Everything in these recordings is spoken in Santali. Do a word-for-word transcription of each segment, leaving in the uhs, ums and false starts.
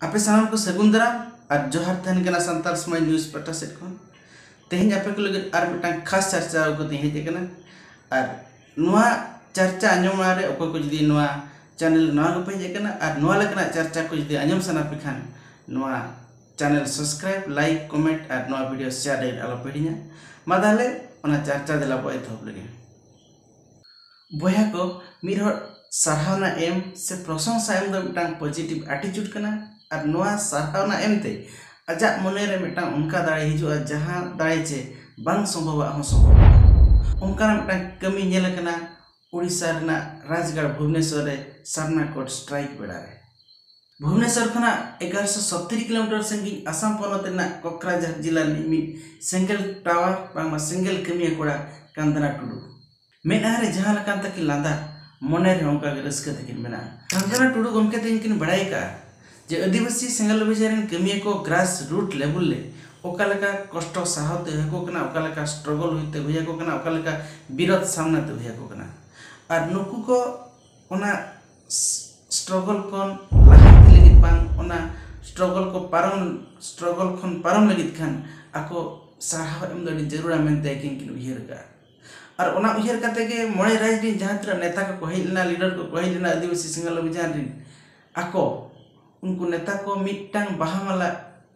ᱟᱯᱮ ᱥᱟᱱᱟᱢ ᱠᱚ ᱥᱟᱹᱜᱩᱱ ᱫᱟᱨᱟᱢ ᱟᱨ ᱡᱚᱦᱟᱨ ᱛᱟᱦᱮᱱ ᱠᱟᱱᱟ ᱥᱟᱱᱛᱟᱲ ᱥᱚᱢᱟᱡᱽ ᱱᱤᱭᱩᱡᱽ ᱯᱟᱦᱴᱟ ᱥᱮᱫ ᱠᱷᱚᱱ᱾ ᱛᱮᱦᱮᱧ ᱟᱯᱮ ᱠᱚ ᱞᱟᱹᱜᱤᱫ ᱟᱨ ᱢᱤᱫᱴᱟᱝ ᱠᱷᱟᱥ ᱪᱟᱨᱪᱟ ᱟᱹᱜᱩ ᱠᱟᱛᱮᱧ ᱦᱮᱡ ᱟᱠᱟᱱᱟ᱾ ᱟᱨ ᱱᱚᱣᱟ ᱪᱟᱨᱪᱟ ᱟᱸᱡᱚᱢ ᱢᱟᱲᱟᱝ ᱨᱮ ᱚᱠᱚᱭ ᱠᱚ ᱡᱩᱫᱤ ᱱᱚᱣᱟ ᱪᱮᱱᱮᱞ ᱱᱟᱣᱟ ᱜᱮᱯᱮ ᱦᱮᱡ ᱟᱠᱟᱱᱟ ᱟᱨ ᱱᱚᱣᱟ ᱞᱮᱠᱟᱱᱟᱜ ᱪᱟᱨᱪᱟ ᱠᱚ ᱡᱩᱫᱤ ᱟᱸᱡᱚᱢ ᱥᱟᱱᱟ ᱯᱮ ᱠᱷᱟᱱ, ᱱᱚᱣᱟ ᱪᱮᱱᱮᱞ ᱥᱟᱵᱥᱠᱨᱟᱭᱤᱵ, ᱞᱟᱭᱤᱠ, ᱠᱚᱢᱮᱱᱴ ᱟᱨ ᱱᱚᱣᱟ ᱵᱷᱤᱰᱤᱭᱳ ᱥᱮᱭᱟᱨ ᱞᱟᱹᱜᱤᱫ ᱟᱞᱚ ᱯᱮ ᱦᱤᱲᱤᱧᱟ᱾ ᱢᱟ ᱛᱟᱦᱞᱮ ᱚᱱᱟ ᱪᱟᱨᱪᱟ ᱫᱮᱞᱟ ᱵᱚ ᱮᱛᱚᱦᱚᱵ ᱞᱮᱜᱮ᱾ ᱵᱚᱭᱦᱟ ᱠᱚ, ᱢᱤᱫ ᱦᱚᱲ ᱥᱟᱨᱦᱟᱣᱱᱟ ᱮᱢ ᱥᱮ ᱯᱨᱚᱥᱚᱝᱥᱟ ᱮᱢ ᱫᱚ ᱢᱤᱫᱴᱟᱝ ᱯᱚᱡᱤᱴᱤᱵᱷ ᱮᱴᱤᱪᱩᱰ ᱠᱟᱱᱟ᱾ ᱟᱨ ᱱᱚᱣᱟ ᱥᱟᱨᱦᱟᱣᱱᱟ ᱮᱢᱛᱮ ᱟᱡᱟᱜ ᱢᱚᱱᱮᱨᱮ ᱢᱤᱫᱴᱟᱝ ᱚᱱᱠᱟ ᱫᱟᱲᱮ ᱦᱤᱡᱩᱜᱼᱟ, ᱡᱟᱦᱟᱸ ᱫᱟᱲᱮ ᱪᱮ ᱵᱟᱝ ᱥᱚᱢᱵᱷᱚᱵᱟᱜ ᱦᱚᱸ ᱥᱚᱢᱵᱷᱚᱵᱚᱜᱼᱟ᱾ ᱚᱱᱠᱟᱱᱟᱜ ᱢᱤᱫᱴᱟᱝ ᱠᱟᱹᱢᱤ ᱧᱮᱞ ᱟᱠᱟᱱᱟ ᱩᱲᱤᱥᱥᱟ ᱨᱮᱱᱟᱜ ᱨᱟᱡᱽᱜᱟᱲ ᱵᱷᱩᱵᱽᱱᱮᱥᱚᱨ ᱨᱮ ᱥᱟᱨᱱᱟ ᱠᱳᱰ ᱥᱴᱨᱟᱭᱤᱠ ᱵᱮᱲᱟ ᱨᱮ᱾ ᱵᱷᱩᱵᱽᱱᱮᱥᱚᱨ ᱠᱷᱚᱱᱟᱜ ᱮᱜᱟᱨᱚᱥᱚ ᱥᱚᱛᱛᱤᱨᱤ ᱠᱤᱞᱳᱢᱤᱴᱟᱨ ᱥᱟᱺᱜᱤᱧ ᱟᱥᱟᱢ ᱯᱚᱱᱚᱛ ᱨᱮᱱᱟᱜ ᱠᱚᱠᱨᱟᱡᱷᱟᱨ ᱡᱤᱞᱟ ᱨᱤᱱᱤᱡ ᱢᱤᱫ ᱥᱮᱸᱜᱮᱞ ᱴᱟᱣᱟᱨ ᱵᱟᱝᱢᱟ ᱥᱮᱸᱜᱮᱞ ᱠᱟᱹᱢᱤᱭᱟᱹ ᱠᱚᱲᱟ ᱠᱟᱱᱫᱟᱱᱟ ᱴᱩᱰᱩ᱾ ᱢᱮᱫᱦᱟ ᱨᱮ ᱡᱟᱦᱟᱸ ᱞᱮᱠᱟᱱ ᱛᱟᱹᱠᱤᱱ ᱞᱟᱸᱫᱟ, ᱢᱚᱱᱮ ᱨᱮ ᱚᱱᱠᱟ ᱜᱮ ᱨᱟᱹᱥᱠᱟᱹ ᱛᱟᱹᱠᱤᱱ ᱢᱮᱱᱟᱜᱼᱟ᱾ ᱠᱟᱱᱫᱟᱱᱟ ᱴᱩᱰᱩ ᱜᱚᱢᱠᱮ ᱛᱮᱧ ᱠᱤᱱ ᱵᱟᱲᱟᱭ ᱟᱠᱟᱫᱼᱟ ᱡᱮ ᱟᱹᱫᱤᱵᱟᱹᱥᱤ ᱥᱮᱸᱜᱮᱞ ᱚᱵᱷᱤᱡᱟᱱ ᱨᱮᱱ ᱠᱟᱹᱢᱤᱭᱟᱹ ᱠᱚ ᱜᱨᱟᱥ ᱨᱩᱴ ᱞᱮᱵᱮᱞ ᱨᱮ ᱚᱠᱟ ᱞᱮᱠᱟ ᱠᱚᱥᱴᱚ ᱥᱟᱦᱟᱣ ᱛᱮ ᱦᱩᱭ ᱟᱠᱚ ᱠᱟᱱᱟ, ᱚᱠᱟ ᱞᱮᱠᱟ ᱥᱴᱨᱚᱜᱚᱞ ᱦᱩᱭ ᱛᱮ ᱦᱩᱭ ᱟᱠᱚ ᱠᱟᱱᱟ, ᱚᱠᱟ ᱞᱮᱠᱟ ᱵᱤᱨᱚᱫ ᱥᱟᱢᱱᱟ ᱛᱮ ᱦᱩᱭ ᱟᱠᱚ ᱠᱟᱱᱟ᱾ ᱟᱨ ᱱᱩᱠᱩ ᱠᱚ ᱚᱱᱟ ᱥᱴᱨᱚᱜᱚᱞ ᱠᱷᱚᱱ ᱞᱟᱦᱟᱱᱛᱤ ᱞᱟᱹᱜᱤᱫ ᱵᱟᱝ, ᱚᱱᱟ ᱥᱴᱨᱚᱜᱚᱞ ᱠᱚ ᱯᱟᱨᱚᱢ, ᱥᱴᱨᱚᱜᱚᱞ ᱠᱷᱚᱱ ᱯᱟᱨᱚᱢ ᱞᱟᱹᱜᱤᱫ ᱠᱷᱟᱱ ᱟᱠᱚ ᱥᱟᱨᱦᱟᱣ ᱮᱢ ᱫᱚ ᱟᱹᱰᱤ ᱡᱟᱹᱨᱩᱲᱟ ᱢᱮᱱᱛᱮ ᱟᱹᱠᱤᱱ ᱠᱤᱱ ᱩᱭᱦᱟᱹᱨ ᱟᱠᱟᱫᱼᱟ᱾ ᱟᱨ ᱚᱱᱟ ᱩᱭᱦᱟᱹᱨ ᱠᱟᱛᱮ ᱜᱮ ᱢᱚᱬᱮ ᱨᱟᱡᱽ ᱨᱤᱱ ᱡᱟᱦᱟᱸ ᱛᱤᱱᱟᱹᱜ ᱱᱮᱛᱟ ᱠᱚᱠᱚ ᱦᱮᱡ ᱞᱮᱱᱟ, ᱞᱤᱰᱟᱨ ᱠᱚᱠᱚ ᱦᱮᱡ ᱞᱮᱱᱟ ᱟᱹᱫᱤᱵᱟᱹᱥᱤ ᱥᱮᱸᱜᱮᱞ ᱚᱵᱷᱤᱡᱟᱱ ᱨᱤᱱ, ᱟᱠᱚ ᱩᱱᱠᱩ ᱱᱮᱛᱟ ᱠᱚ ᱢᱤᱫᱴᱟᱝ ᱵᱟᱦᱟ ᱢᱟᱞᱟ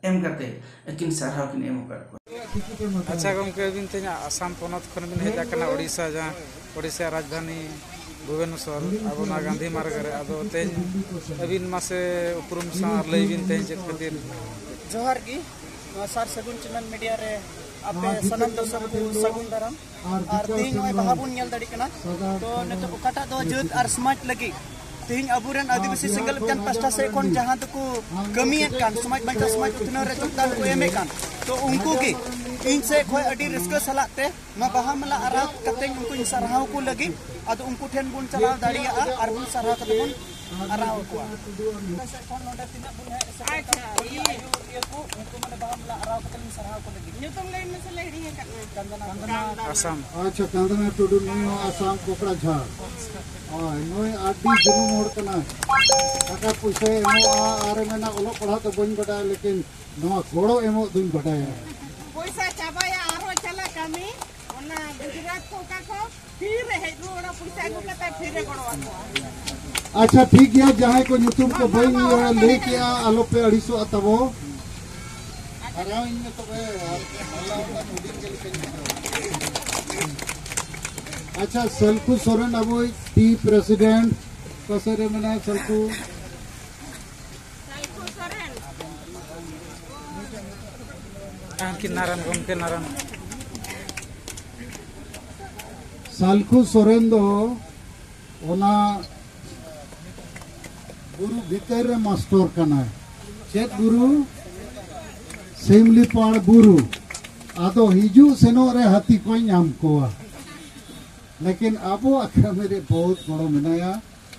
ᱮᱢ ᱠᱟᱛᱮ ᱟᱹᱠᱤᱱ ᱥᱟᱨᱦᱟᱣ ᱠᱤᱱ ᱮᱢ ᱟᱠᱟᱫ ᱠᱚᱣᱟ᱾ ᱟᱪᱪᱷᱟ ᱜᱚᱢᱠᱮ, ᱟᱹᱵᱤᱱ ᱛᱮᱦᱮᱧ ᱟᱥᱟᱢ ᱯᱚᱱᱚᱛ ᱠᱷᱚᱱ ᱵᱤᱱ ᱦᱮᱡ ᱟᱠᱟᱱᱟ ᱳᱰᱤᱥᱟ, ᱡᱟᱦᱟᱸ ᱳᱰᱤᱥᱟ ᱨᱟᱡᱽᱫᱷᱟᱱᱤ ᱵᱷᱩᱵᱚᱱᱮᱥᱚᱨ, ᱟᱵᱚ ᱱᱚᱣᱟ ᱜᱟᱱᱫᱷᱤ ᱢᱟᱨᱜᱽ ᱨᱮ᱾ ᱟᱫᱚ ᱛᱮᱦᱮᱧ ᱟᱹᱵᱤᱱ ᱢᱟᱥᱮ ᱩᱯᱨᱩᱢ ᱥᱟᱶ ᱞᱟᱹᱭ ᱵᱤᱱ ᱛᱮᱦᱮᱧ ᱪᱮᱫ ᱠᱷᱟᱹᱛᱤᱨ? ᱡᱚᱦᱟᱨ ᱜᱮ, ᱱᱚᱣᱟ ᱥᱟᱨ ᱥᱟᱹᱜᱩᱱ ᱪᱮᱱᱮᱞ ᱢᱤᱰᱤᱭᱟ ᱨᱮ ᱟᱯᱮ ᱥᱟᱱᱟᱢ ᱫᱚᱨᱥᱚᱠ ᱠᱚ ᱥᱟᱹᱜᱩᱱ ᱫᱟᱨᱟᱢ᱾ ᱟᱨ ᱛᱮᱦᱮᱧ ᱱᱚᱜᱼᱚᱭ ᱵᱟᱦᱟ ᱵᱚᱱ ᱧᱮᱞ ᱫᱟᱲᱮᱭᱟᱜ ᱠᱟᱱᱟ, ᱛᱚ ᱱᱤᱛᱚᱜ ᱚᱠᱟᱴᱟᱜ ᱫᱚ ᱡᱟᱹᱛ ᱟᱨ ᱥᱚᱢᱟᱡᱽ ᱞᱟᱹᱜᱤᱫ ᱛᱮᱦᱮᱧ ᱟᱵᱚᱨᱮᱱ ᱟᱹᱫᱤᱵᱟᱹᱥᱤ ᱥᱮᱸᱜᱮᱞ ᱚᱵᱷᱤᱡᱟᱱ ᱯᱟᱥᱴᱟ ᱥᱮᱫ ᱠᱷᱚᱱ ᱡᱟᱦᱟᱸ ᱫᱚᱠᱚ ᱠᱟᱹᱢᱤᱭᱮᱫ ᱠᱟᱱ, ᱥᱚᱢᱟᱡᱽ ᱵᱟᱧᱪᱟᱣ, ᱥᱚᱢᱟᱡᱽ ᱩᱛᱱᱟᱹᱣ ᱨᱮ ᱡᱳᱜᱽᱫᱟᱱ ᱠᱚ ᱮᱢᱮᱫ ᱠᱟᱱ, ᱛᱚ ᱩᱱᱠᱩ ᱜᱮ ᱤᱧ ᱥᱮᱫ ᱠᱷᱚᱱ ᱟᱹᱰᱤ ᱨᱟᱹᱥᱠᱟᱹ ᱥᱟᱞᱟᱜ ᱛᱮ ᱱᱚᱣᱟ ᱵᱟᱦᱟ ᱢᱟᱞᱟ ᱟᱨᱟᱣ ᱠᱟᱛᱮᱧ ᱩᱱᱠᱩᱧ ᱥᱟᱨᱦᱟᱣ ᱠᱚ ᱞᱟᱹᱜᱤᱫ᱾ ᱟᱫᱚ ᱩᱱᱠᱩ ᱴᱷᱮᱱ ᱵᱚᱱ ᱪᱟᱞᱟᱣ ᱫᱟᱲᱮᱭᱟᱜᱼᱟ ᱟᱨ ᱵᱚᱱ ᱥᱟᱨᱦᱟᱣ ᱠᱟᱛᱮ ᱵᱚᱱ ᱟᱨᱟᱣ ᱠᱚᱣᱟ᱾ ᱟᱞᱮ ᱥᱮᱫ ᱠᱷᱚᱱ ᱱᱚᱰᱮ ᱛᱤᱱᱟᱹᱜ ᱵᱚᱱ ᱦᱮᱡ ᱥᱮᱴᱮᱨ ᱟᱪᱪᱷᱟ, ᱟᱠᱟᱱ, ᱤᱭᱟᱹ᱾ ᱟᱹᱭᱩᱨᱤᱭᱟᱹ ᱠᱚ, ᱩᱱᱠᱩ ᱢᱟᱱᱮ ᱵᱟᱦᱟ ᱢᱟᱞᱟ ᱟᱨᱟᱣ ᱠᱟᱛᱮ ᱞᱤᱧ ᱥᱟᱨᱦᱟᱣ ᱠᱚ ᱞᱟᱹᱜᱤᱫ᱾ ᱧᱩᱛᱩᱢ ᱞᱟᱹᱭ ᱢᱮᱥᱮ, ᱞᱮ ᱦᱤᱲᱤᱧ ᱟᱠᱟᱫ ᱢᱮ᱾ ᱠᱟᱱᱫᱟᱱᱟ᱾ ᱠᱟᱱᱫᱟᱱᱟ᱾ ᱟᱥᱟᱢ᱾ ᱟᱪᱪᱷᱟ, ᱠᱟᱱᱫᱟᱱᱟ ᱴᱩᱰᱩ, ᱱᱩᱭ ᱦᱚᱸ ᱟᱥᱟᱢ ᱠᱚᱠᱲᱟ ᱡᱷᱟᱲ᱾ ᱦᱳᱭ, ᱱᱩᱭ ᱟᱹᱰᱤ ᱡᱩᱞᱩᱢ ᱦᱚᱲ ᱠᱟᱱᱟᱭ᱾ ᱴᱟᱠᱟ ᱯᱩᱭᱥᱟᱹᱭ ᱮᱢᱚᱜᱼᱟ ᱟᱨᱮ ᱢᱮᱱᱟ, "ᱚᱞᱚᱜ ᱯᱟᱲᱦᱟᱜ ᱫᱚ ᱵᱟᱹᱧ ᱵᱟᱰᱟᱭᱟ, ᱞᱮᱠᱤᱱ ᱱᱚᱣᱟ ᱜᱚᱲᱚ ᱮᱢᱚᱜ ᱫᱩᱧ ᱵᱟᱰᱟᱭᱟ᱾" ᱯᱚᱭᱥᱟ ᱪᱟᱵᱟᱭᱟ, ᱟᱨᱦᱚᱸ ᱪᱟᱞᱟᱜ ᱠᱟᱹᱢᱤ, ᱚᱱᱟ ᱜᱩᱡᱽᱨᱟᱴ ᱠᱚ ᱚᱠᱟ ᱠᱚ, ᱯᱷᱤᱨ ᱨᱮ ᱦᱮᱡ ᱨᱩᱣᱟᱹᱲᱟ, ᱯᱚᱭᱥᱟ ᱟᱹᱜᱩ ᱠᱟᱛᱮ ᱯᱷᱤᱨ ᱨᱮ ᱜᱚᱲᱚ ᱟᱠᱚᱣᱟ᱾ ᱟᱪᱪᱷᱟ, ᱴᱷᱤᱠ ᱜᱮᱭᱟ, ᱡᱟᱦᱟᱸᱭ ᱠᱚ ᱧᱩᱛᱩᱢ ᱠᱚ ᱵᱟᱹᱧ ᱞᱟᱹᱭ ᱠᱮᱜᱼᱟ, ᱟᱞᱚᱯᱮ ᱟᱹᱲᱤᱥᱚᱜᱼᱟ ᱛᱟᱵᱚ᱾ ᱦᱟᱨᱟᱣᱤᱧ ᱢᱮ ᱛᱚᱵᱮ, ᱟᱨ ᱦᱚᱞᱟ ᱚᱱᱟ ᱦᱩᱰᱤᱧ ᱜᱮ ᱞᱮᱠᱟᱧ ᱵᱩᱡᱷᱟᱹᱣᱟ᱾ ᱟᱪᱪᱷᱟ, ᱥᱟᱞᱠᱷᱩ ᱥᱚᱨᱮᱱ ᱟᱵᱚᱭᱤᱡ ᱯᱤ ᱯᱨᱮᱥᱤᱰᱮᱱᱴ, ᱚᱠᱟ ᱥᱮᱫ ᱨᱮ ᱢᱮᱱᱟᱭᱟ ᱥᱟᱞᱠᱷᱩ? ᱟᱨ ᱠᱤ ᱱᱟᱨᱟᱱ ᱜᱚᱢᱠᱮ ᱱᱟᱨᱟᱱ᱾ ᱥᱟᱞᱠᱷᱩ ᱥᱚᱨᱮᱱ ᱫᱚ ᱚᱱᱟ ᱵᱩᱨᱩ ᱵᱷᱤᱛᱟᱹᱨ ᱨᱮ ᱢᱟᱥᱴᱚᱨ ᱠᱟᱱᱟᱭ᱾ ᱪᱮᱫ ᱵᱩᱨᱩ? ᱥᱤᱢᱞᱤᱯᱟᱲ ᱵᱩᱨᱩ᱾ ᱟᱫᱚ ᱦᱤᱡᱩᱜ ᱥᱮᱱᱚᱜ ᱨᱮ ᱦᱟᱹᱛᱤ ᱠᱚᱭ ᱧᱟᱢ ᱠᱚᱣᱟ᱾ ᱞᱮᱠᱤᱱ ᱟᱵᱚᱣᱟᱜ ᱠᱟᱹᱢᱤ ᱨᱮ ᱵᱚᱦᱩᱛ ᱜᱚᱲᱚ ᱢᱮᱱᱟᱭᱟ᱾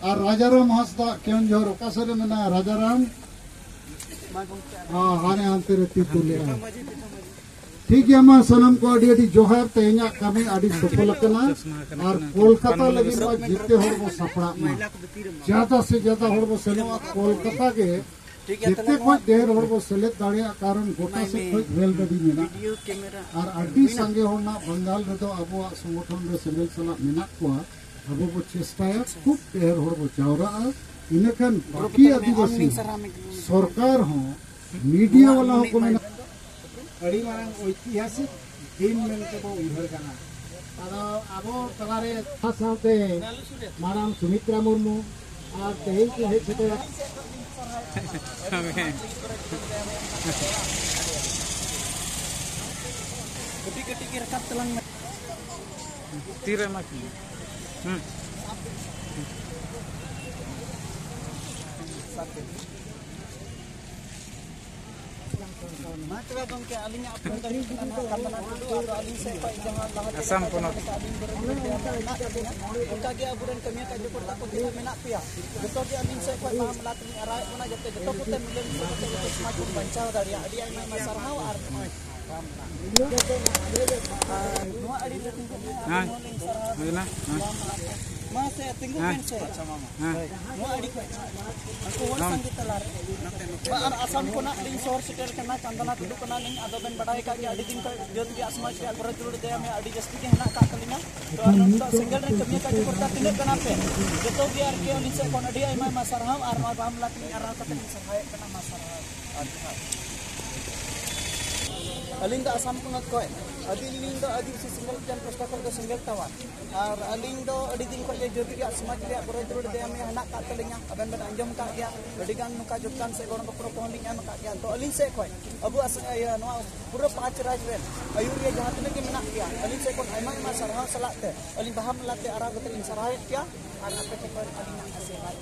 ᱟᱨ ᱨᱟᱡᱟᱨᱟᱢ ᱦᱟᱸᱥᱫᱟ ᱠᱮᱣᱚᱱᱡᱷᱚᱨ, ᱚᱠᱟ ᱥᱮᱫ ᱨᱮ ᱢᱮᱱᱟᱭᱟ ᱨᱟᱡᱟᱨᱟᱢ? ᱦᱟᱸ, ᱦᱟᱱᱮ ᱦᱟᱱᱛᱮ ᱨᱮ ᱛᱤ ᱛᱩᱞᱮᱜᱼᱟᱭ᱾ ᱴᱷᱤᱠ ᱜᱮᱭᱟ, ᱢᱟ ᱥᱟᱱᱟᱢ ᱠᱚ ᱟᱹᱰᱤ ᱟᱹᱰᱤ ᱡᱚᱦᱟᱨ᱾ ᱛᱮᱦᱮᱧᱟᱜ ᱠᱟᱹᱢᱤ ᱟᱹᱰᱤ ᱥᱚᱯᱷᱚᱞ ᱟᱠᱟᱱᱟ᱾ ᱟᱨ ᱠᱳᱞᱠᱟᱛᱟ ᱞᱟᱹᱜᱤᱫ ᱢᱟ ᱡᱮᱛᱮ ᱦᱚᱲ ᱵᱚ ᱥᱟᱯᱲᱟᱜ ᱢᱟ, ᱡᱟᱫᱟ ᱥᱮ ᱡᱟᱫᱟ ᱦᱚᱲ ᱵᱚ ᱥᱮᱱᱚᱜᱼᱟ ᱠᱳᱞᱠᱟᱛᱟ ᱜᱮ᱾ ᱡᱮᱛᱮ ᱠᱷᱚᱡ ᱰᱷᱮᱨ ᱦᱚᱲ ᱵᱚ ᱥᱮᱞᱮᱫ ᱫᱟᱲᱮᱭᱟᱜ, ᱠᱟᱨᱚᱱ ᱜᱚᱴᱟ ᱥᱮᱫ ᱠᱷᱚᱡ ᱨᱮᱞ ᱜᱟᱹᱰᱤ ᱢᱮᱱᱟᱜᱼᱟ᱾ ᱟᱨ ᱟᱹᱰᱤ ᱥᱟᱸᱜᱮ ᱦᱚᱲ ᱱᱟᱜ ᱵᱟᱝᱜᱟᱞ ᱨᱮᱫᱚ ᱟᱵᱚᱣᱟᱜ ᱥᱚᱝᱜᱚᱴᱷᱚᱱ ᱨᱮ ᱥᱮᱸᱜᱮᱞ ᱥᱟᱞᱟᱜ ᱢᱮᱱᱟᱜ ᱠᱚᱣᱟ᱾ ᱟᱵᱚ ᱵᱚ ᱪᱮᱥᱴᱟᱭᱟ ᱠᱷᱩᱵ ᱰᱷᱮᱨ ᱦᱚᱲ ᱵᱚ ᱡᱟᱣᱨᱟᱜᱼᱟ, ᱤᱱᱟᱹᱠᱷᱟᱱ ᱵᱟᱹᱠᱤ ᱟᱹᱫᱤᱵᱟᱹᱥᱤ ᱥᱚᱨᱠᱟᱨ ᱦᱚᱸ, ᱢᱤᱰᱤᱭᱟ ᱵᱟᱞᱟ ᱦᱚᱸᱠᱚ ᱢᱮᱱᱟ᱾ ᱟᱹᱰᱤ ᱢᱟᱨᱟᱝ ᱳᱭᱛᱤᱦᱟᱥᱤᱠ ᱫᱤᱱ ᱢᱮᱱᱛᱮ ᱵᱚ ᱩᱭᱦᱟᱹᱨ ᱠᱟᱱᱟ᱾ ᱟᱫᱚ ᱟᱵᱚ ᱛᱟᱞᱟᱨᱮ ᱥᱟᱶᱛᱮ ᱢᱟᱨᱟᱝ ᱥᱩᱢᱤᱛᱨᱟ ᱢᱩᱨᱢᱩ ᱟᱨ ᱛᱮᱦᱮᱧ ᱠᱤᱱ ᱦᱮᱡ ᱥᱮᱴᱮᱨ ᱟᱠᱟᱱᱟ᱾ ᱠᱟᱹᱴᱤᱡ ᱠᱟᱹᱴᱤᱡ ᱜᱮ ᱨᱟᱠᱟᱵ ᱛᱟᱞᱟᱝ ᱢᱮ᱾ ᱛᱤᱨᱮ ᱮᱢᱟ ᱠᱤᱱᱟ? ᱦᱩᱸ᱾ ᱢᱟ ᱛᱚᱵᱮ ᱜᱚᱢᱠᱮ, ᱟᱹᱞᱤᱧᱟᱜ ᱟᱯᱱᱟᱨ ᱫᱚ ᱦᱩᱭᱩᱜ ᱠᱟᱱᱟ ᱱᱟᱦᱟᱜ ᱠᱟᱢᱨᱟᱱ ᱴᱩᱰᱩ᱾ ᱟᱫᱚ ᱟᱹᱞᱤᱧ ᱥᱮᱫ ᱠᱷᱚᱱ ᱡᱟᱦᱟᱸ ᱞᱟᱦᱟ ᱞᱮᱠᱟ ᱟᱥᱟᱢ ᱯᱚᱱᱚᱛ᱾ ᱟᱹᱞᱤᱧ ᱵᱚᱨᱚ ᱵᱚᱨᱚ ᱛᱮ ᱢᱮᱱᱟᱜ ᱞᱤᱧᱟ, ᱚᱱᱠᱟ ᱜᱮ ᱟᱵᱚᱨᱮᱱ ᱠᱟᱹᱢᱤᱭᱟᱹ ᱠᱟᱨᱡᱚᱠᱚᱨᱛᱟ ᱠᱚ ᱛᱤᱱᱟᱹᱜ ᱢᱮᱱᱟᱜ ᱯᱮᱭᱟ, ᱡᱚᱛᱚ ᱜᱮ ᱟᱹᱞᱤᱧ ᱥᱮᱫ ᱠᱷᱚᱱ ᱵᱟᱦᱟ ᱢᱟᱞᱟ ᱛᱮᱞᱤᱧ ᱟᱨᱟᱣᱮᱫ ᱵᱚᱱᱟ, ᱡᱟᱛᱮ ᱡᱚᱛᱚ ᱠᱚᱛᱮ ᱢᱤᱞᱟᱹ ᱢᱤᱥᱮ ᱠᱟᱛᱮ ᱡᱚᱛᱚ ᱥᱚᱢᱟᱡᱽ ᱵᱚᱱ ᱵᱟᱧᱪᱟᱣ ᱫᱟᱲᱮᱭᱟᱜ᱾ ᱟᱹᱰᱤ ᱟᱭᱢᱟ ᱟᱭᱢᱟ ᱥᱟᱨᱦᱟᱣ᱾ ᱟᱨ ᱱᱚᱜᱼᱚᱭ ᱟᱨ ᱱᱚᱣᱟ ᱟᱹᱰᱤ ᱞᱟᱹᱴᱩ ᱠᱟᱛᱷᱟ, ᱟᱹᱰᱤ ᱦᱮᱸ᱾ ᱦᱚᱲ ᱞᱤᱧ ᱥᱟᱨᱦᱟᱣ᱾ ᱦᱩᱭᱱᱟ? ᱦᱮᱸ᱾ ᱢᱟ ᱥᱮ, ᱛᱤᱸᱜᱩ ᱦᱮᱸ᱾ ᱵᱮᱱ ᱥᱮ᱾ ᱦᱮᱸ᱾ ᱱᱚᱣᱟ ᱟᱹᱰᱤ ᱩᱱᱠᱩ ᱦᱚᱲ ᱦᱮᱸ᱾ ᱥᱟᱸᱜᱮ ᱛᱟᱞᱟᱨᱮ᱾ ᱟᱨ ᱟᱥᱟᱢ ᱠᱷᱚᱱᱟᱜ ᱞᱤᱧ ᱥᱚᱦᱚᱨ ᱥᱮᱴᱮᱨ ᱠᱟᱱᱟ, ᱪᱟᱸᱫᱟᱱᱟ ᱴᱩᱰᱩ ᱠᱟᱱᱟᱞᱤᱧ᱾ ᱟᱫᱚ ᱵᱮᱱ ᱵᱟᱰᱟᱭ ᱟᱠᱟᱫ ᱜᱮᱭᱟ, ᱟᱹᱰᱤ ᱫᱤᱱ ᱠᱷᱚᱱ ᱡᱟᱹᱛ ᱨᱮᱭᱟᱜ ᱥᱚᱢᱟᱡᱽ ᱨᱮᱭᱟᱜ ᱜᱚᱨᱚᱡᱽ ᱨᱩᱣᱟᱹᱲ ᱫᱟᱭᱟ ᱢᱮ ᱟᱹᱰᱤ ᱡᱟᱹᱥᱛᱤ ᱜᱮ ᱦᱮᱱᱟᱜ ᱟᱠᱟᱫ ᱛᱟᱹᱞᱤᱧᱟ᱾ ᱛᱚ ᱟᱨ ᱱᱚᱣᱟ ᱥᱮᱸᱜᱮᱞ ᱨᱮᱱ ᱠᱟᱹᱢᱤᱭᱟᱹ ᱠᱟᱨᱡᱚᱠᱚᱨᱛᱟ ᱛᱤᱱᱟᱹᱜ ᱠᱟᱱᱟ ᱯᱮ, ᱡᱚᱛᱚ ᱜᱮ ᱟᱨᱠᱤ ᱟᱹᱞᱤᱧ ᱥᱮᱫ ᱠᱷᱚᱱ ᱟᱹᱰᱤ ᱟᱭᱢᱟ ᱟᱭᱢᱟ ᱥᱟᱨᱦᱟᱣ᱾ ᱟᱨ ᱱᱚᱣᱟ ᱵᱟᱦᱟ ᱢᱟᱞᱟ ᱛᱮᱞᱤᱧ ᱟᱨᱟᱣ ᱠᱟᱛᱮ ᱞᱤᱧ ᱥᱟᱨᱦᱟᱣᱮᱫ ᱠᱟᱱᱟ᱾ ᱢᱟ ᱥᱟᱨᱦᱟᱣ᱾ ᱟᱹᱞᱤᱧ ᱫᱚ ᱟᱥᱟᱢ ᱯᱚᱱᱚᱛ ᱠᱷᱚᱱ᱾ ᱟᱹᱞᱤᱧ ᱫᱚ ᱟᱹᱫᱤᱵᱟᱹᱥᱤ ᱥᱮᱸᱜᱮᱞ ᱚᱵᱷᱤᱡᱟᱱ ᱯᱟᱥᱴᱟ ᱠᱷᱚᱱ ᱫᱚ ᱥᱮᱸᱜᱮᱞ ᱴᱟᱣᱟᱨ᱾ ᱟᱨ ᱟᱹᱞᱤᱧ ᱫᱚ ᱟᱹᱰᱤ ᱫᱤᱱ ᱠᱷᱚᱱ ᱜᱮ ᱡᱟᱹᱛᱤ ᱨᱮᱭᱟᱜ ᱥᱚᱢᱟᱡᱽ ᱨᱮᱭᱟᱜ ᱜᱚᱨᱚᱡᱽ ᱨᱩᱣᱟᱹᱲ ᱫᱟᱭᱟ ᱢᱟᱭᱟ ᱦᱮᱱᱟᱜ ᱟᱠᱟᱫ ᱛᱟᱹᱞᱤᱧᱟ᱾ ᱟᱵᱮᱱ ᱵᱮᱱ ᱟᱸᱡᱚᱢ ᱟᱠᱟᱫ ᱜᱮᱭᱟ, ᱟᱹᱰᱤ ᱜᱟᱱ ᱱᱚᱝᱠᱟ ᱡᱳᱜᱽᱫᱟᱱ ᱥᱮ ᱜᱚᱲᱚ ᱜᱚᱯᱚᱲᱚ ᱠᱚᱦᱚᱸ ᱞᱤᱧ ᱮᱢ ᱟᱠᱟᱫ ᱜᱮᱭᱟ᱾ ᱛᱚ ᱟᱹᱞᱤᱧ ᱥᱮᱫ ᱠᱷᱚᱱ ᱟᱵᱚᱣᱟᱜ ᱥᱮ-, ᱤᱭᱟᱹ, ᱱᱚᱣᱟ ᱯᱩᱨᱟᱹ ᱯᱟᱸᱪ ᱨᱟᱡᱽ ᱨᱮᱱ ᱟᱹᱭᱩᱨᱤᱭᱟᱹ ᱡᱟᱦᱟᱸ ᱛᱤᱱᱟᱹᱜ ᱜᱮ ᱢᱮᱱᱟᱜ ᱯᱮᱭᱟ, ᱟᱹᱞᱤᱧ ᱥᱮᱫ ᱠᱷᱚᱱ ᱟᱭᱢᱟ ᱟᱭᱢᱟ ᱥᱟᱨᱦᱟᱣ ᱥᱟᱞᱟᱜ ᱛᱮ ᱟᱹᱞᱤᱧ ᱵᱟᱦᱟ ᱢᱟᱞᱟ ᱛᱮ ᱟᱨᱟᱣ ᱠᱟᱛᱮ ᱞᱤᱧ ᱥᱟᱨᱦᱟᱣᱮᱫ ᱯᱮᱭᱟ᱾ ᱟᱨ ᱟᱯᱮ ᱴᱷᱮᱱ ᱠᱷᱚᱱ ᱟᱹᱞᱤᱧᱟᱜ ᱟᱥᱤᱨᱵᱟᱫᱽ᱾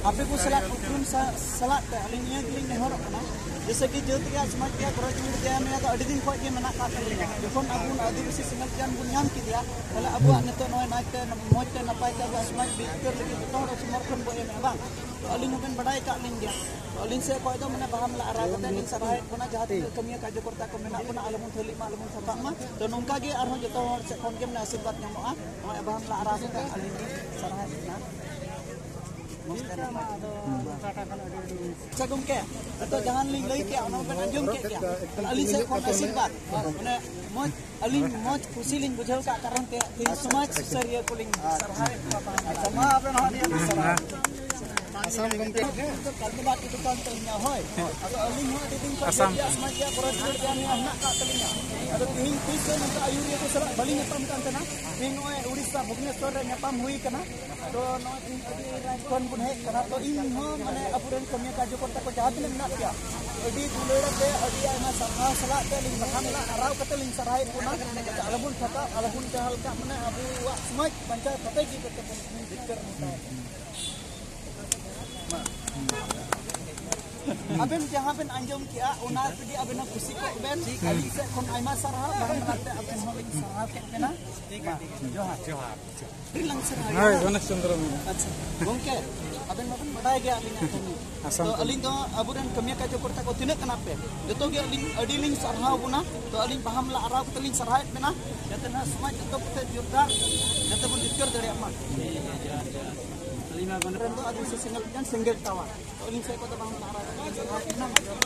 ᱟᱯᱮ ᱠᱚ ᱥᱟᱞᱟᱜ ᱩᱯᱨᱩᱢ ᱥᱟ-, ᱥᱟᱞᱟᱜ ᱛᱮ ᱟᱹᱞᱤᱧ ᱱᱤᱭᱟᱹ ᱜᱮᱞᱤᱧ ᱱᱮᱦᱚᱨᱚᱜ ᱠᱟᱱᱟ, ᱡᱮᱭᱥᱮ ᱠᱤ ᱡᱟᱹᱛ ᱨᱮᱭᱟᱜ ᱥᱚᱢᱟᱡᱽ ᱨᱮᱭᱟᱜ ᱜᱚᱨᱚᱡᱽ ᱨᱩᱣᱟᱹᱲ ᱫᱟᱭᱟ ᱢᱟᱭᱟ ᱫᱚ ᱟᱹᱰᱤ ᱫᱤᱱ ᱠᱷᱚᱱ ᱜᱮ ᱢᱮᱱᱟᱜ ᱟᱠᱟᱫ ᱛᱟᱹᱞᱤᱧᱟ᱾ ᱡᱚᱠᱷᱚᱱ ᱟᱵᱚ ᱚᱱᱟ ᱟᱹᱫᱤᱵᱟᱹᱥᱤ ᱥᱮᱸᱜᱮᱞ ᱪᱟᱱ ᱵᱚᱱ ᱧᱟᱢ ᱠᱮᱫᱮᱭᱟ, ᱛᱟᱦᱞᱮ ᱟᱵᱚᱣᱟᱜ ᱱᱤᱛᱚᱜ ᱱᱚᱜᱼᱚᱭ ᱱᱟᱭᱛᱮ, ᱢᱚᱡᱽ ᱛᱮ, ᱱᱟᱯᱟᱭ ᱛᱮ ᱟᱵᱚᱣᱟᱜ ᱥᱚᱢᱟᱡᱽ ᱵᱤᱪᱟᱹᱨ ᱞᱟᱹᱜᱤᱫ ᱡᱚᱛᱚ ᱦᱚᱲ ᱥᱚᱢᱚᱨᱛᱷᱚᱱ ᱵᱚᱱ ᱮᱢᱮᱫᱼᱟ, ᱵᱟᱝ? ᱛᱚ ᱟᱹᱞᱤᱧ ᱦᱚᱸᱵᱮᱱ ᱵᱟᱰᱟᱭ ᱟᱠᱟᱫ ᱞᱤᱧ ᱜᱮᱭᱟ᱾ ᱛᱚ ᱟᱹᱞᱤᱧ ᱥᱮᱫ ᱠᱷᱚᱱ ᱫᱚ ᱢᱟᱱᱮ ᱵᱟᱦᱟ ᱢᱟᱞᱟ ᱟᱨᱟᱣ ᱠᱟᱛᱮ ᱞᱤᱧ ᱥᱟᱨᱦᱟᱣᱮᱫ ᱵᱚᱱᱟ, ᱡᱟᱦᱟᱸ ᱛᱤᱱᱟᱹᱜ ᱠᱟᱹᱢᱤᱭᱟᱹ ᱠᱟᱨᱡᱚᱠᱚᱨᱛᱟ ᱠᱚ ᱢᱮᱱᱟᱜ ᱵᱚᱱᱟ, ᱟᱞᱚᱵᱚᱱ ᱛᱷᱟᱹᱞᱤᱜ ᱢᱟ, ᱟᱞᱚᱵᱚᱱ ᱛᱷᱟᱯᱟᱜ ᱢᱟ᱾ ᱛᱚ ᱱᱚᱝᱠᱟ ᱜᱮ ᱟᱨᱦᱚᱸ ᱡᱚᱛᱚ ᱦᱚᱲ ᱥᱮᱫ ᱠᱷᱚᱱ ᱜᱮ ᱢᱟᱱᱮ ᱟᱥᱤᱨᱵᱟᱫᱽ ᱧᱟᱢᱚᱜᱼᱟ᱾ ᱱᱚᱜᱼᱚᱭ ᱵᱟᱦᱟ ᱢᱟᱞᱟ ᱟᱨᱟᱣ ᱠᱟᱛᱮ ᱟᱹᱞᱤᱧ ᱞᱤᱧ ᱥᱟᱨᱦᱟᱣᱮᱫ ᱵᱚᱱᱟ᱾ ᱟᱪᱪᱷᱟ ᱜᱚᱢᱠᱮ, ᱱᱤᱛᱚᱜ ᱡᱟᱦᱟᱸ ᱞᱤᱧ ᱞᱟᱹᱭ ᱠᱮᱜᱼᱟ, ᱚᱱᱟ ᱵᱮᱱ ᱟᱸᱡᱚᱢ ᱠᱮᱫ ᱜᱮᱭᱟ᱾ ᱟᱹᱞᱤᱧ ᱥᱮᱫ ᱠᱷᱚᱱ ᱟᱥᱤᱨᱵᱟᱫᱽ, ᱢᱟᱱᱮ ᱢᱚᱡᱽ, ᱟᱹᱞᱤᱧ ᱢᱚᱡᱽ ᱠᱩᱥᱤ ᱞᱤᱧ ᱵᱩᱡᱷᱟᱹᱣ ᱠᱟᱜ ᱠᱟᱨᱚᱱ ᱛᱮ ᱛᱮᱦᱮᱧ ᱥᱚᱢᱟᱡᱽ ᱥᱩᱥᱟᱹᱨᱤᱭᱟᱹ ᱠᱚᱞᱤᱧ ᱥᱟᱨᱦᱟᱣᱮᱫ ᱠᱚᱣᱟ᱾ ᱟᱪᱪᱷᱟ, ᱢᱟ ᱟᱵᱮᱱ ᱦᱚᱸ ᱟᱹᱰᱤ ᱟᱹᱰᱤ ᱥᱟᱨᱦᱟᱣ᱾ ᱟᱥᱟᱢ ᱜᱚᱢᱠᱮ᱾ ᱠᱟᱞᱯᱚᱱᱟ ᱴᱩᱰᱩ ᱠᱟᱱ ᱛᱟᱹᱞᱤᱧᱟ, ᱦᱳᱭ᱾ ᱟᱫᱚ ᱟᱹᱞᱤᱧ ᱦᱚᱸ ᱟᱹᱰᱤ ᱫᱤᱱ ᱠᱷᱚᱱ ᱟᱥᱟᱢ᱾ ᱡᱟᱹᱛᱤᱭᱟᱜ ᱥᱚᱢᱟᱡᱽ ᱨᱮᱭᱟᱜ ᱜᱚᱨᱚᱡᱽ ᱨᱩᱣᱟᱹᱲ ᱫᱟᱭᱟ ᱢᱟᱭᱟ ᱦᱮᱱᱟᱜ ᱠᱟᱜ ᱛᱟᱹᱞᱤᱧᱟ᱾ ᱟᱫᱚ ᱛᱮᱦᱮᱧ ᱛᱤᱥ ᱦᱚᱸ ᱱᱚᱝᱠᱟ ᱟᱹᱭᱩᱨᱤᱭᱟᱹ ᱠᱚ ᱥᱟᱞᱟᱜ ᱵᱟᱹᱞᱤᱧ ᱧᱟᱯᱟᱢ ᱠᱟᱱ ᱛᱟᱦᱮᱱᱟ᱾ ᱛᱮᱦᱮᱧ ᱱᱚᱜᱼᱚᱭ ᱩᱲᱤᱥᱥᱟ ᱵᱷᱩᱵᱽᱱᱮᱥᱚᱨ ᱨᱮ ᱧᱟᱯᱟᱢ ᱦᱩᱭ ᱠᱟᱱᱟ᱾ ᱛᱚ ᱱᱚᱜᱼᱚᱭ ᱛᱮᱦᱮᱧ ᱟᱹᱰᱤ ᱨᱟᱡᱽ ᱠᱷᱚᱱ ᱵᱚᱱ ᱦᱮᱡ ᱠᱟᱱᱟ᱾ ᱛᱚ ᱤᱧ ᱦᱚᱸ ᱢᱟᱱᱮ ᱟᱵᱚᱨᱮᱱ ᱠᱟᱹᱢᱤᱭᱟᱹ ᱠᱟᱨᱡᱚᱠᱚᱨᱛᱟ ᱠᱚ ᱡᱟᱦᱟᱸ ᱛᱤᱱᱟᱹᱜ ᱢᱮᱱᱟᱜ ᱯᱮᱭᱟ, ᱟᱹᱰᱤ ᱫᱩᱞᱟᱹᱲ ᱟᱛᱮ, ᱟᱹᱰᱤ ᱟᱭᱢᱟ ᱥᱟᱨᱦᱟᱣ ᱥᱟᱞᱟᱜ ᱛᱮ ᱟᱹᱞᱤᱧ ᱵᱟᱦᱟ ᱢᱟᱞᱟ ᱟᱨᱟᱣ ᱠᱟᱛᱮ ᱞᱤᱧ ᱥᱟᱨᱦᱟᱣᱮᱫ ᱵᱚᱱᱟ᱾ ᱟᱞᱚᱵᱚᱱ ᱛᱷᱟᱠᱟᱣ, ᱟᱞᱚᱵᱚᱱ ᱡᱟᱦᱟᱸ ᱞᱮᱠᱟ ᱢᱟᱱᱮ ᱟᱵᱚᱣᱟᱜ ᱥᱚᱢᱟᱡᱽ ᱵᱟᱧᱪᱟᱣ ᱠᱟᱛᱮ ᱜᱮ ᱡᱚᱛᱚ ᱵᱚᱱ ᱡᱤᱛᱠᱟᱹᱨ ᱢᱚᱦᱰᱟᱭᱟ᱾ ᱟᱵᱮᱱ ᱡᱟᱦᱟᱸ ᱵᱮᱱ ᱟᱸᱡᱚᱢ ᱠᱮᱜᱼᱟ, ᱚᱱᱟ ᱛᱮᱜᱮ ᱟᱵᱮᱱ ᱦᱚᱸ ᱠᱩᱥᱤ ᱠᱚᱜ ᱵᱮᱱ᱾ ᱟᱹᱞᱤᱧ ᱥᱮᱫ ᱠᱷᱚᱱ ᱟᱭᱢᱟ ᱥᱟᱨᱦᱟᱣ, ᱵᱟᱦᱟ ᱢᱟᱞᱟ ᱛᱮ ᱟᱵᱮᱱ ᱦᱚᱸ ᱞᱤᱧ ᱥᱟᱨᱦᱟᱣ ᱠᱮᱫ ᱵᱮᱱᱟ᱾ ᱢᱟ, ᱡᱚᱦᱟᱨ᱾ ᱡᱚᱦᱟᱨ᱾ ᱟᱹᱰᱤ ᱞᱟᱝ ᱥᱟᱨᱦᱟᱣ᱾ ᱦᱳᱭ, ᱜᱚᱱᱮᱥ ᱪᱚᱱᱫᱨᱚ ᱢᱩᱨᱢᱩ᱾ ᱟᱪᱪᱷᱟ, ᱜᱚᱝᱠᱮ, ᱟᱵᱮᱱ ᱢᱟᱵᱮᱱ ᱵᱟᱰᱟᱭ ᱜᱮᱭᱟ ᱟᱹᱞᱤᱧᱟᱜ ᱠᱟᱹᱢᱤ᱾ ᱟᱥᱟᱢ ᱛᱚ, ᱠᱟᱹᱢᱤ᱾ ᱟᱹᱞᱤᱧ ᱫᱚ ᱟᱵᱚᱨᱮᱱ ᱠᱟᱹᱢᱤᱭᱟᱹ ᱠᱟᱨᱡᱚᱠᱚᱨᱛᱟ ᱠᱚ ᱛᱤᱱᱟᱹᱜ ᱠᱟᱱᱟ ᱯᱮ, ᱡᱚᱛᱚ ᱜᱮ ᱟᱹᱞᱤᱧ ᱟᱹᱰᱤ ᱞᱤᱧ ᱥᱟᱨᱦᱟᱣ ᱵᱚᱱᱟ᱾ ᱛᱚ, ᱟᱹᱞᱤᱧ ᱵᱟᱦᱟ ᱢᱟᱞᱟ ᱟᱨᱟᱣ ᱠᱟᱛᱮ ᱞᱤᱧ ᱥᱟᱨᱦᱟᱣᱮᱫ ᱵᱮᱱᱟ, ᱡᱟᱛᱮ ᱱᱚᱣᱟ ᱥᱚᱢᱟᱡᱽ ᱡᱚᱛᱚ ᱠᱚᱛᱮ ᱡᱳᱨᱫᱟᱨ, ᱡᱟᱛᱮ ᱵᱚᱱ ᱡᱤᱛᱠᱟᱹᱨ ᱫᱟᱲᱮᱭᱟᱜ ᱢᱟ᱾ ᱟᱹᱞᱤᱧ ᱢᱟ ᱨᱮᱱ ᱫᱚ ᱟᱹᱫᱤᱵᱟᱹᱥᱤ ᱥᱮᱸᱜᱮᱞ ᱚᱵᱷᱤᱡᱟᱱ ᱥᱮᱸᱜᱮᱞ ᱴᱟᱣᱟᱨ᱾ ᱛᱚ, ᱟᱹᱞᱤᱧ ᱥᱮᱫ ᱠᱷᱚᱱ ᱫᱚ ᱵᱟᱦᱟ ᱢᱟᱞᱟ ᱟᱨᱟᱣ ᱠᱟᱛᱮ ᱞᱤᱧ ᱥᱟᱨᱦᱟᱣᱮᱫ ᱵᱮᱱᱟ᱾ ᱢᱟ, ᱡᱚᱦᱟᱨ᱾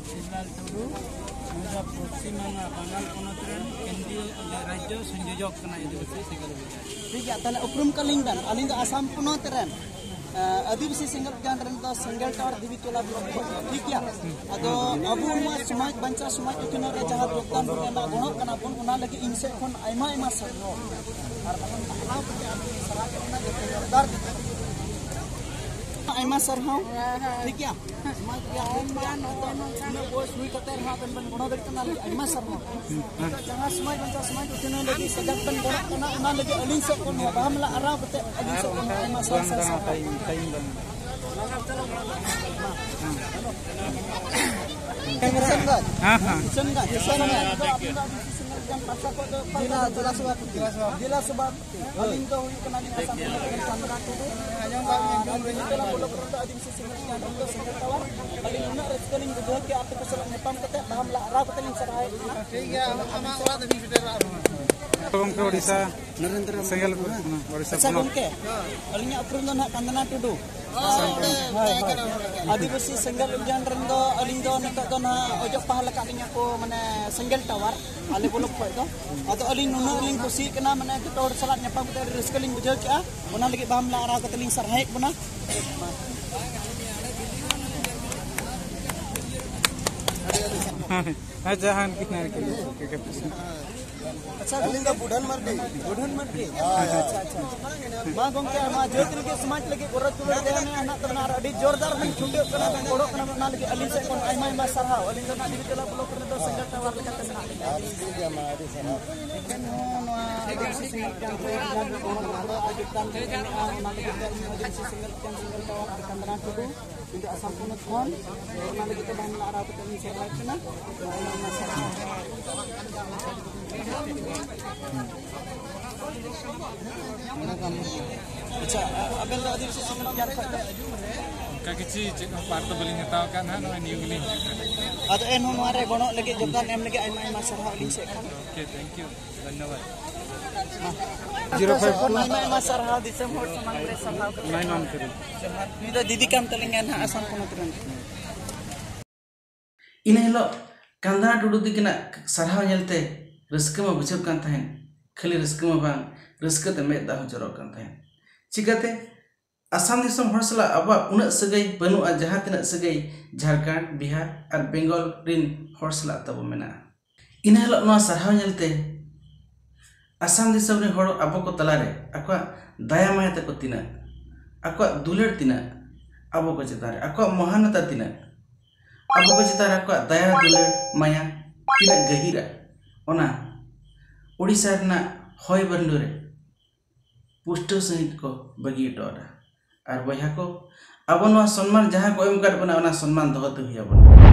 ᱥᱤᱵᱞᱟᱞ ᱴᱩᱰᱩ, ᱱᱩᱭ ᱫᱚ ᱯᱚᱥᱪᱤᱢ ᱵᱟᱝᱞᱟ, ᱵᱟᱝᱜᱟᱞ ᱯᱚᱱᱚᱛ ᱨᱮᱱ ᱠᱮᱱᱫᱨᱤᱭᱚ ᱨᱟᱡᱽᱡᱚ ᱥᱚᱝᱡᱳᱡᱚᱠ ᱠᱟᱱᱟᱭ ᱟᱹᱫᱤᱵᱟᱹᱥᱤ ᱥᱮᱸᱜᱮᱞ ᱚᱵᱷᱤᱡᱟᱱ᱾ ᱴᱷᱤᱠ ᱜᱮᱭᱟ, ᱛᱟᱦᱞᱮ ᱩᱯᱨᱩᱢ ᱠᱟᱹᱞᱤᱧ ᱵᱮᱱ᱾ ᱟᱹᱞᱤᱧ ᱫᱚ ᱟᱥᱟᱢ ᱯᱚᱱᱚᱛ ᱨᱮᱱ, ᱮ, ᱟᱹᱫᱤᱵᱟᱹᱥᱤ ᱥᱮᱸᱜᱮᱞ ᱚᱵᱷᱤᱡᱟᱱ ᱨᱮᱱ ᱫᱚ ᱥᱮᱸᱜᱮᱞ ᱴᱟᱣᱟᱨ ᱫᱮᱵᱤ ᱴᱚᱞᱟ ᱵᱞᱚᱠ ᱠᱷᱚᱱ, ᱴᱷᱤᱠ ᱜᱮᱭᱟ᱾ ᱟᱫᱚ ᱟᱵᱚ ᱱᱚᱣᱟ ᱥᱚᱢᱟᱡᱽ ᱵᱟᱧᱪᱟᱣ, ᱥᱚᱢᱟᱡᱽ ᱩᱛᱱᱟᱹᱣ ᱨᱮ ᱡᱟᱦᱟᱸ ᱡᱳᱜᱽᱫᱟᱱ ᱵᱚᱱ ᱮᱢᱟ, ᱜᱚᱲᱚᱜ ᱠᱟᱱᱟ ᱵᱚᱱ, ᱚᱱᱟ ᱞᱟᱹᱜᱤᱫ ᱤᱧ ᱥᱮᱫ ᱠᱷᱚᱱ ᱟᱭᱢᱟ ᱟᱭᱢᱟ ᱥᱟᱨᱦᱟᱣ᱾ ᱟᱨ ᱵᱟᱠᱷᱟᱱ ᱯᱟᱲᱦᱟᱣ ᱠᱟᱛᱮ ᱟᱵᱚ ᱥᱟᱨᱦᱟᱣ ᱠᱟᱛᱮ ᱡᱚᱛᱚ ᱡᱳᱨᱫᱟᱨ ᱠᱟᱛᱮ ᱟᱭᱢᱟ ᱥᱟᱨᱦᱟᱣ᱾ ᱴᱷᱤᱠ ᱜᱮᱭᱟ? ᱥᱚᱢᱟᱡᱽ ᱨᱮᱭᱟᱜ ᱦᱚᱠ ᱨᱮᱭᱟᱜ ᱱᱤᱛᱚᱜ ᱩᱱᱟᱹᱜ ᱵᱚᱭᱮᱥ ᱦᱩᱭ ᱠᱟᱛᱮ ᱨᱮᱦᱚᱸ ᱟᱵᱮᱱ ᱵᱮᱱ ᱜᱚᱲᱚ ᱫᱟᱲᱮᱭᱟᱜ ᱠᱟᱱᱟ, ᱟᱹᱰᱤ ᱟᱭᱢᱟ ᱥᱟᱨᱦᱟᱣ᱾ ᱱᱤᱛᱚᱜ ᱡᱟᱦᱟᱸ ᱥᱚᱢᱟᱡᱽ ᱵᱟᱧᱪᱟᱣ, ᱥᱚᱢᱟᱡᱽ ᱩᱛᱱᱟᱹᱣ ᱞᱟᱹᱜᱤᱫ ᱥᱮᱪᱮᱫ ᱵᱮᱱ ᱜᱚᱲᱚᱜ ᱠᱟᱱᱟ, ᱚᱱᱟ ᱞᱟᱹᱜᱤᱫ ᱟᱹᱞᱤᱧ ᱥᱮᱫ ᱠᱷᱚᱱ ᱱᱚᱣᱟ ᱵᱟᱦᱟ ᱢᱟᱞᱟ ᱟᱨᱟᱣ ᱠᱟᱛᱮ ᱟᱹᱞᱤᱧ ᱥᱮᱫ ᱠᱷᱚᱱ ᱟᱭᱢᱟ ᱥᱟᱨᱦᱟᱣ, ᱥᱟᱨᱦᱟᱣ᱾ ᱠᱤᱥᱟᱱᱜᱚᱸᱡᱽ᱾ ᱦᱮᱸ, ᱦᱮᱸ᱾ ᱠᱤᱥᱟᱱᱜᱚᱸᱡᱽ, ᱠᱤᱥᱟᱱᱜᱚᱸᱡᱽ᱾ ᱟᱫᱚ ᱟᱵᱤᱱ ᱫᱚ ᱟᱹᱫᱤᱵᱟᱹᱥᱤ ᱥᱮᱸᱜᱮᱞ ᱚᱵᱷᱤᱡᱟᱱ ᱯᱟᱦᱴᱟ ᱠᱷᱚᱱ ᱫᱚ ᱡᱮᱞᱟ, ᱡᱮᱞᱟ ᱥᱚᱵᱷᱟᱯᱚᱛᱤ᱾ ᱡᱮᱞᱟ ᱥᱚᱵᱷᱟᱯᱚᱛᱤ᱾ ᱟᱹᱞᱤᱧ ᱫᱚ ᱦᱩᱭᱩᱜ ᱠᱟᱱᱟᱞᱤᱧ ᱟᱥᱟᱢ ᱯᱚᱱᱚᱛ ᱨᱮᱱ ᱪᱟᱸᱫᱽᱱᱟ ᱴᱩᱰᱩ᱾ ᱟᱸᱡᱚᱢ ᱠᱟᱜ ᱢᱤᱭᱟᱹᱧ, ᱟᱨ ᱡᱚᱢ ᱨᱮ ᱴᱚᱞᱟ ᱵᱞᱚᱠ ᱨᱮᱱ ᱫᱚ ᱟᱹᱫᱤᱵᱟᱹᱥᱤ ᱥᱮᱸᱜᱮᱞ ᱚᱵᱷᱤᱡᱟᱱ ᱨᱮᱱ ᱫᱚ ᱥᱮᱸᱜᱮᱞ ᱴᱟᱣᱟᱨ᱾ ᱟᱹᱞᱤᱧ ᱱᱩᱱᱟᱹᱜ ᱨᱟᱹᱥᱠᱟᱹ ᱞᱤᱧ ᱵᱩᱡᱷᱟᱹᱣ ᱠᱮᱜᱼᱟ, ᱟᱯᱮ ᱠᱚ ᱥᱟᱞᱟᱜ ᱧᱟᱯᱟᱢ ᱠᱟᱛᱮ ᱵᱟᱦᱟ ᱢᱟᱞᱟ ᱟᱨᱟᱣ ᱠᱟᱛᱮ ᱞᱤᱧ ᱥᱟᱨᱦᱟᱣᱮᱫ ᱵᱚᱱᱟ᱾ ᱴᱷᱤᱠ ᱜᱮᱭᱟ, ᱟᱢᱟᱜ ᱚᱲᱟᱜ ᱫᱷᱟᱹᱵᱤᱡ ᱥᱮᱴᱮᱨᱚᱜᱼᱟ ᱱᱚᱣᱟ᱾ ᱜᱚᱢᱠᱮ, ᱳᱰᱤᱥᱟ ᱱᱚᱨᱮᱱᱫᱨᱚ ᱥᱮᱸᱜᱮᱞ ᱢᱳᱫᱤ᱾ ᱯᱚᱱᱚᱛ, ᱳᱰᱤᱥᱟ ᱟᱪᱪᱷᱟ ᱯᱚᱱᱚᱛ᱾ ᱜᱚᱢᱠᱮ, ᱟᱹᱞᱤᱧᱟᱜ ᱩᱯᱨᱩᱢ ᱫᱚ ᱱᱟᱦᱟᱜ ᱠᱟᱱᱫᱟᱱᱟ ᱴᱩᱰᱩ᱾ ᱦᱳᱭ, ᱦᱳᱭ᱾ ᱟᱹᱫᱤᱵᱟᱹᱥᱤ ᱥᱮᱸᱜᱮᱞ ᱚᱵᱷᱤᱡᱟᱱ ᱨᱮᱱ ᱫᱚ ᱟᱹᱞᱤᱧ ᱫᱚ ᱱᱤᱛᱚᱜ ᱫᱚ ᱱᱟᱦᱟᱜ ᱚᱡᱚᱜ ᱯᱟᱦᱟ ᱟᱠᱟᱫ ᱞᱤᱧᱟ ᱠᱚ, ᱢᱟᱱᱮ ᱥᱮᱸᱜᱮᱞ ᱴᱟᱣᱟᱨ, ᱟᱞᱮ ᱵᱞᱚᱠ ᱠᱷᱚᱱ ᱫᱚ᱾ ᱟᱫᱚ ᱟᱹᱞᱤᱧ ᱱᱩᱱᱟᱹᱜ ᱞᱤᱧ ᱠᱩᱥᱤ ᱠᱟᱱᱟ, ᱢᱟᱱᱮ ᱡᱚᱛᱚ ᱦᱚᱲ ᱥᱟᱞᱟᱜ ᱧᱟᱯᱟᱢ ᱠᱟᱛᱮ ᱟᱹᱰᱤ ᱨᱟᱹᱥᱠᱟᱹ ᱞᱤᱧ ᱵᱩᱡᱷᱟᱹᱣ ᱠᱮᱜᱼᱟ᱾ ᱚᱱᱟ ᱞᱟᱹᱜᱤᱫ ᱵᱟᱦᱟ ᱢᱟᱞᱟ ᱟᱨᱟᱣ ᱠᱟᱛᱮ ᱞᱤᱧ ᱥᱟᱨᱦᱟᱣᱮᱫ ᱵᱚᱱᱟ᱾ ᱦᱮᱸ, ᱡᱟᱦᱟᱱ ᱠᱤᱱ ᱟᱨᱠᱤ᱾ ᱟᱪᱪᱷᱟ, ᱟᱹᱞᱤᱧ ᱫᱚ ᱵᱩᱰᱷᱟᱹᱱ ᱢᱟᱨᱰᱤ᱾ ᱵᱩᱰᱷᱟᱹᱱ ᱢᱟᱨᱰᱤ? ᱦᱮᱸ, ᱦᱮᱸ᱾ ᱟᱪᱪᱷᱟ, ᱟᱪᱪᱷᱟ᱾ ᱢᱟ ᱜᱚᱢᱠᱮ, ᱱᱚᱣᱟ ᱡᱟᱹᱛ ᱞᱟᱹᱜᱤᱫ, ᱥᱚᱢᱟᱡᱽ ᱞᱟᱹᱜᱤᱫ ᱜᱚᱨᱚᱡᱽ ᱫᱩᱞᱟᱹᱲ ᱛᱟᱦᱮᱱᱟ ᱦᱮᱱᱟᱜ ᱛᱟᱵᱚᱱᱟ ᱟᱨ ᱟᱹᱰᱤ ᱡᱳᱨᱫᱟᱨ ᱵᱚᱱ ᱪᱷᱩᱴᱟᱹᱜ ᱠᱟᱱᱟ, ᱵᱚᱱ ᱜᱚᱲᱚᱜ ᱠᱟᱱᱟ ᱵᱚᱱ, ᱚᱱᱟ ᱞᱟᱹᱜᱤᱫ ᱟᱹᱞᱤᱧ ᱥᱮᱫ ᱠᱷᱚᱱ ᱟᱭᱢᱟ ᱟᱭᱢᱟ ᱥᱟᱨᱦᱟᱣ᱾ ᱟᱹᱞᱤᱧ ᱫᱚ ᱱᱟᱦᱟᱜ ᱰᱤᱵᱤ ᱴᱚᱞᱟ ᱵᱞᱚᱠ ᱨᱮᱫᱚ ᱥᱮᱸᱜᱮᱞ ᱴᱟᱣᱟᱨ ᱞᱮᱠᱟᱛᱮ ᱢᱮᱱᱟᱜ ᱞᱤᱧᱟ᱾ ᱟᱹᱰᱤ ᱥᱟᱨᱦᱟᱣ᱾ ᱮᱠᱷᱮᱱ ᱦᱚᱸ ᱱᱚᱣᱟ ᱟᱹᱫᱤᱵᱟᱹᱥᱤ ᱥᱮᱸᱜᱮᱞ ᱠᱮᱢᱯ ᱨᱮ ᱡᱟᱦᱟᱸ ᱜᱮ ᱜᱚᱲᱚ ᱢᱮᱱᱟᱜᱼᱟ, ᱟᱹᱰᱤ ᱜᱟᱱ ᱜᱮ ᱢᱮᱱᱟᱜᱼᱟ, ᱚᱱᱟ ᱞᱟᱹᱜᱤᱫ ᱛᱮ ᱟᱹᱞᱤᱧ ᱟᱹᱫᱤᱵᱟᱹᱥᱤ ᱥᱮᱸᱜᱮᱞ ᱠᱮᱢᱯ, ᱥᱮᱸᱜᱮᱞ ᱴᱟᱣᱟᱨ ᱟᱨ ᱠᱟᱱᱫᱽᱨᱟ ᱴᱩᱰᱩ ᱠᱤᱱᱛᱩ ᱟᱥᱟᱢ ᱯᱚᱱᱚᱛ ᱠᱷᱚᱱ ᱚᱱᱟ ᱞᱟᱹᱜᱤᱫ ᱛᱮ ᱵᱟᱝ ᱞᱟᱜᱟᱣ ᱠᱟᱛᱮ ᱤᱧ ᱥᱮᱴᱮᱨ ᱠᱟᱱᱟ᱾ ᱟᱭᱢᱟ ᱟᱭᱢᱟ ᱥᱟᱨᱦᱟᱣ᱾ ᱟᱪᱪᱷᱟ, ᱟᱵᱮᱱ ᱫᱚ ᱟᱹᱫᱤᱵᱟᱹᱥᱤ ᱥᱚᱢᱟᱡᱽ ᱡᱟᱦᱟᱸ ᱠᱷᱚᱱ ᱵᱮᱱ ᱦᱤᱡᱩᱜ ᱠᱟᱱᱟ? ᱚᱱᱠᱟ ᱠᱤᱪᱷᱩ ᱪᱮᱫ ᱦᱚᱸ ᱯᱟᱨᱴ ᱫᱚ ᱵᱟᱹᱞᱤᱧ ᱦᱟᱛᱟᱣ ᱟᱠᱟᱫ ᱱᱟᱦᱟᱜ, ᱱᱚᱜᱼᱚᱭ ᱱᱤᱭᱩ ᱜᱮᱞᱤᱧ ᱦᱤᱡᱩᱜ ᱠᱟᱱᱟ᱾ ᱟᱫᱚ ᱮᱱᱦᱚᱸ ᱱᱚᱣᱟ ᱨᱮ ᱜᱚᱲᱚ ᱞᱟᱹᱜᱤᱫ, ᱡᱳᱜᱽᱫᱟᱱ ᱮᱢ ᱞᱟᱹᱜᱤᱫ ᱟᱭᱢᱟ ᱟᱭᱢᱟ ᱥᱟᱨᱦᱟᱣ ᱟᱹᱞᱤᱧ ᱥᱮᱫ ᱠᱷᱚᱱ᱾ ᱳᱠᱮ, ᱛᱷᱮᱝᱠ ᱭᱩ, ᱫᱷᱚᱱᱭᱚᱵᱟᱫ᱾ Zero five. ᱟᱭᱢᱟ ᱟᱭᱢᱟ ᱥᱟᱨᱦᱟᱣ ᱫᱤᱥᱚᱢ ᱦᱚᱲ ᱥᱟᱢᱟᱝ ᱨᱮ ᱥᱟᱨᱦᱟᱣ ᱠᱟᱛᱮ᱾ Nine one three. ᱱᱩᱭ ᱫᱚ ᱫᱤᱫᱤ ᱠᱟᱱ ᱛᱟᱹᱞᱤᱧᱟ ᱱᱟᱦᱟᱜ ᱟᱥᱟᱢ ᱯᱚᱱᱚᱛ ᱨᱮᱱ᱾ ᱤᱱᱟᱹ ᱦᱤᱞᱳᱜ ᱠᱟᱱᱫᱷᱟᱨᱟ ᱴᱩᱰᱩ ᱛᱤᱠᱤᱱᱟᱜ ᱥᱟᱨᱦᱟᱣ ᱧᱮᱞᱛᱮ ᱨᱟᱹᱥᱠᱟᱹ ᱢᱟ ᱵᱩᱡᱷᱟᱹᱜ ᱠᱟᱱ ᱛᱟᱦᱮᱸᱫ, ᱠᱷᱟᱹᱞᱤ ᱨᱟᱹᱥᱠᱟᱹ ᱢᱟ ᱵᱟᱝ, ᱨᱟᱹᱥᱠᱟᱹ ᱛᱮ ᱢᱮᱫ ᱫᱟᱜ ᱦᱚᱸ ᱡᱚᱨᱚᱜ ᱠᱟᱱ ᱛᱟᱦᱮᱸᱫ᱾ ᱪᱤᱠᱟᱹᱛᱮ? ᱟᱥᱟᱢ ᱫᱤᱥᱚᱢ ᱦᱚᱲ ᱥᱟᱞᱟᱜ ᱟᱵᱚᱣᱟᱜ ᱩᱱᱟᱹᱜ ᱥᱟᱹᱜᱟᱹᱭ ᱵᱟᱹᱱᱩᱜᱼᱟ, ᱡᱟᱦᱟᱸ ᱛᱤᱱᱟᱹᱜ ᱥᱟᱹᱜᱟᱹᱭ ᱡᱷᱟᱲᱠᱷᱚᱸᱰ, ᱵᱤᱦᱟᱨ ᱟᱨ ᱵᱮᱝᱜᱚᱞ ᱨᱤᱱ ᱦᱚᱲ ᱥᱟᱞᱟᱜ ᱛᱟᱵᱚ ᱢᱮᱱᱟᱜᱼᱟ᱾ ᱤᱱᱟᱹ ᱦᱤᱞᱳᱜ ᱱᱚᱣᱟ ᱥᱟᱨᱦᱟᱣ ᱧᱮᱞᱛᱮ ᱟᱥᱟᱢ ᱫᱤᱥᱚᱢ ᱨᱮᱱ ᱦᱚᱲ ᱟᱵᱚ ᱠᱚ ᱛᱟᱞᱟᱨᱮ ᱟᱠᱚᱣᱟᱜ ᱫᱟᱭᱟ ᱢᱟᱭᱟ ᱛᱟᱠᱚ ᱛᱤᱱᱟᱹᱜ, ᱟᱠᱚᱣᱟᱜ ᱫᱩᱞᱟᱹᱲ ᱛᱤᱱᱟᱹᱜ ᱟᱵᱚ ᱠᱚ ᱪᱮᱛᱟᱱ ᱨᱮ, ᱟᱠᱚᱣᱟᱜ ᱢᱚᱦᱟᱱᱚᱛᱟ ᱛᱤᱱᱟᱹᱜ, ᱟᱵᱚ ᱠᱚ ᱪᱮᱛᱟᱱ ᱨᱮ ᱟᱠᱚᱣᱟᱜ ᱫᱟᱭᱟ ᱫᱩᱞᱟᱹᱲ ᱢᱟᱭᱟ ᱛᱤᱱᱟᱹᱜ ᱜᱟᱹᱦᱤᱨᱟ, ᱚᱱᱟ ᱳᱰᱤᱥᱟ ᱨᱮᱱᱟᱜ ᱦᱚᱭ ᱵᱟᱹᱨᱰᱩ ᱨᱮ ᱯᱩᱥᱴᱟᱹᱣ ᱥᱟᱺᱦᱤᱡ ᱠᱚ ᱵᱟᱹᱜᱤ ᱦᱚᱴᱚ ᱟᱫᱟ᱾ ᱟᱨ ᱵᱚᱭᱦᱟ ᱠᱚ, ᱟᱵᱚ ᱱᱚᱣᱟ ᱥᱚᱱᱢᱟᱱ ᱡᱟᱦᱟᱸ ᱠᱚ ᱮᱢ ᱟᱠᱟᱫ ᱵᱚᱱᱟ, ᱚᱱᱟ ᱥᱚᱱᱢᱟᱱ ᱫᱚᱦᱚ ᱛᱮ ᱦᱩᱭ ᱟᱵᱚᱱᱟ᱾